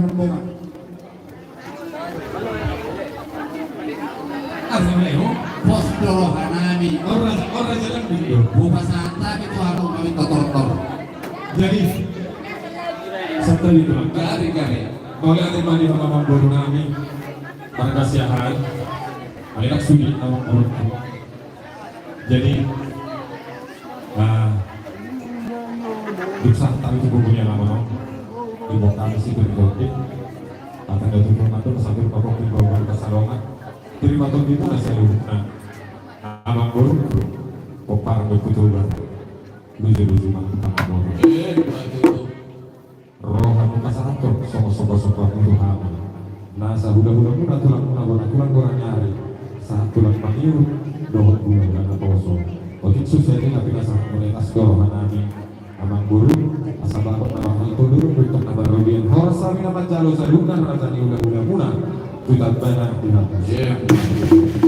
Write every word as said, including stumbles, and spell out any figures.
Rombongan. Armeo, pos do rohanami. Ora, ora jalan dulu. Hupasahat hami tu hamu, hami totortor. Jadi, santai itu, Bang. Gari, gari. Mauliate ma di hamu amangboru nami. Marga Siahaan. Anak sudi, amangboru. Jadi, ah, dung sahat hami tu gogo ni alaman on, dibungkami si berikutnya. Akan jatuh pun mandung sambil pokok di bawah pasalongan. Terima tondi muna saluhutna. Amangboru, pomparan do Huta Toba. Luju-luju ma amangboru. Roha muna sahat songon somba-somba muna tu hamu. Na sahula-hula muna, tulang muna, bona tulang, bona ni ari. Sahat tulang mangiru, dohot hula-hula na poso. Otik sukses ni na pinasahat muna i, las do rohanami. Amangboru, asa bagot na marhalto durung, berkah na marrobian. Horas hami na manjalo saluhutna raja ni hula-hula muna. Tu tambana di hami.